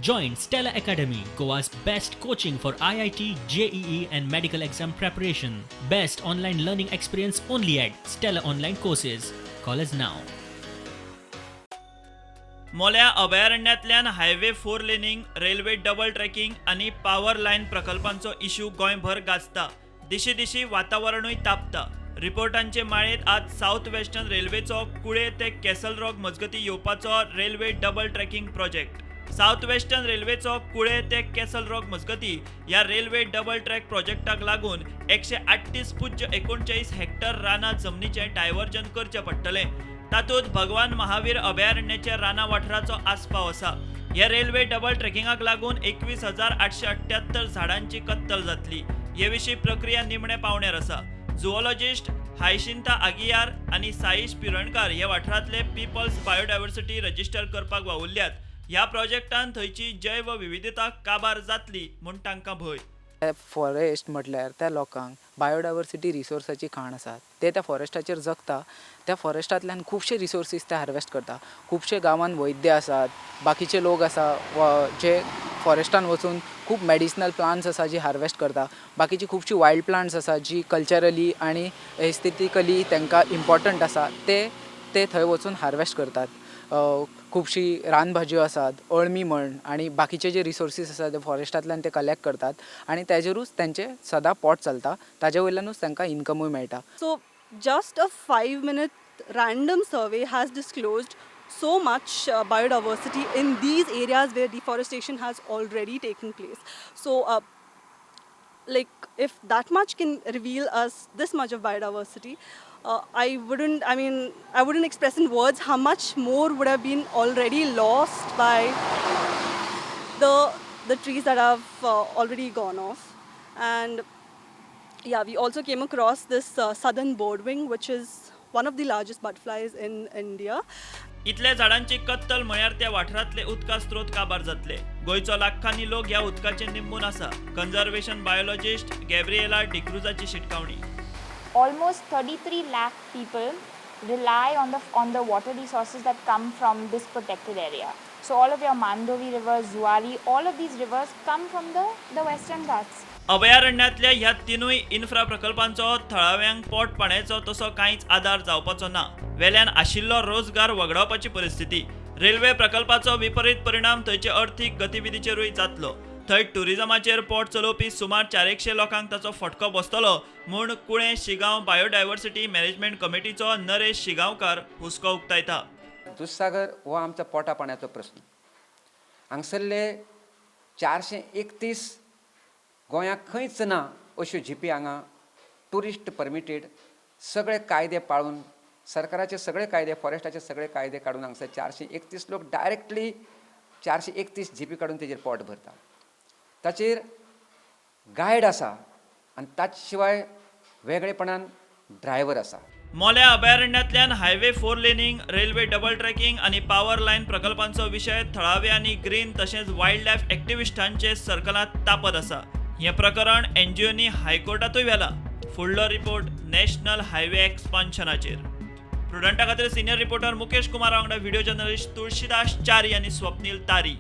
Join Stella Academy, Goa's best coaching for IIT, JEE, and medical exam preparation. Best online learning experience only at Stella Online Courses. Call us now. मोल्या अभयारण्यांतल्यान highway four laning, railway double tracking आनी power line प्रकल्पांचो issue गोंयभर गाजता. दिशी दिशी वातावरणूय तापता. रिपोर्टांचे माळेंत आज south western रेल्वेचो कुळे ते castle rock मजगतीं येवपाचो railway double tracking project. South western रेल्वेचो कुळे ते कॅसल रॉक मजगतीं ह्या रेल्वे डबल ट्रॅक प्रोजेक्टाक लागून 138.39 हेक्टर रानां जमनीचें डायव्हर्जन करचें पडटलें. तातूंत भगवान महावीर अभयारण्याच्या रानां वाठाराचो आस्पाव आसा. ह्या रेल्वे डबल ट्रॅकिंगाक लागून 21,878 झाडांची कत्तल जातली. हे विशीं प्रक्रिया निमण्या पावंड्यार आसा. झुओलॉजिस्ट हायशिंता आगियार आनी साईश पिरणकार हे वाठारांतले पिपल्स बायोडायव्हर्सिटी रजिस्टर करपाक वावुरल्यात. ह्या प्रोजेक्टान थंयची जैव विविधता काबार जातली म्हूण तांकां भंय. फॉरेस्ट म्हटल्यार त्या लोकांक बायोडायवर्सिटी रिसोर्साची खाण आसा. ते त्या फॉरेस्टाचेर जगता. त्या फॉरेस्टांतल्यान खुबशे रिसोर्सीस ते हार्वेस्ट करता. खुबशे गांवांत वैद्य आसात, बाकीचे लोक आसा जे फॉरेस्टान वचून खूब मेडिसिनल प्लांट्स आसा जी हार्वेस्ट करता. बाकीची खुबशी वायल्ड प्लांट्स आसा जी कल्चरली आनी एस्थेटिकली तांकां इम्पॉर्टंट आसा, ते ते थंय वचून हार्वेस्ट करतात. खुबशी रानभाजयो आसात, अळमी म्हण आनी बाकीचे जे रिसोर्सीस आसा ते फॉरेस्टांतल्यान ते कलेक्ट करतात आनी तेजेरूच तेंचें सदां पोट चलता. ताजे वयल्यानूच तांकां इन्कमूय मेळटा. So just a 5-minute random survey has disclosed so much biodiversity in these areas where deforestation has already taken place. So like if that much can reveal us this much of biodiversity, I mean, I wouldn't express in words how much more would have been already lost by the trees that have already gone off. And yeah, we also came across this southern birdwing, which is one of the largest butterflies in India. इतल्या झाडांची कत्तल म्हळ्यार त्या वाठारांतले उदका स्रोत काबार जातले. गोंयचो लाखांनी लोक ह्या उदकाचेर निंबून आसा. कन्झर्वेशन बायोलॉजिस्ट गॅब्रिएला डिक्रुजाची शिटकावणी. Almost 33 lakh people rely on the water resources that come from this protected area. So all of your Mandovi rivers, Zuari, all of these rivers come from the Western Ghats. अभयारण्यांतल्या ह्या तिनूय infra प्रकल्पांचो थळाव्यांक पोट पाण्याचो तसो कांयच आदार जावपाचो ना. वेल्यान आशिल्लो रोजगार वगडावपाची परिस्थिती. रेल्वे प्रकल्पाचो विपरीत परिणाम थंयचे अर्थीक गतिविधीचेरूय जातलो. थंय टुरिझमाचेर पोट चलोवपी सुमार 400 लोकांक ताचो फटको बसतलो म्हूण कुळें शिगांव बायोडायव्हर्सिटी मॅनेजमेंट कमिटीचो नरेश शिगांवकार हुस्को उक्तायता. दुधसागर हो आमच्या पोटा पाण्याचो प्रस्न. हांगसरले 431 गोंयांत खंयच ना अश्यो जिपी हांगा ट्युरिस्ट परमिटेड, सगळे कायदे पाळून, सरकाराचे सगळे कायदे, फॉरेस्टाचे सगळे कायदे काडून हांगसर 431 लोक डायरेक्टली 431 जिपी काडून तेजेर पोट भरता. ताचेर गायड आसा आनी ताचे शिवाय वेगळेपणान ड्रायव्हर आसा. मोल्या अभयारण्यांतल्यान highway four laning, railway double tracking आनी पावर लायन प्रकल्पांचो विशय थळावे आनी ग्रीन तशेंच वायल्ड लायफ एक्टिविस्टांचे सर्कलांत तापत आसा. हें प्रकरण एनजीओनी हायकोर्टांतूय व्हेलां. फुडलो रिपोर्ट नॅशनल हायवे एक्सपान्शनाचेर. प्रुडंटा खातीर सिनियर रिपोर्टर मुकेश कुमार वांगडा व्हिडिओ जर्नलिस्ट तुळशीदास च्यारी आनी स्वप्नील तारी.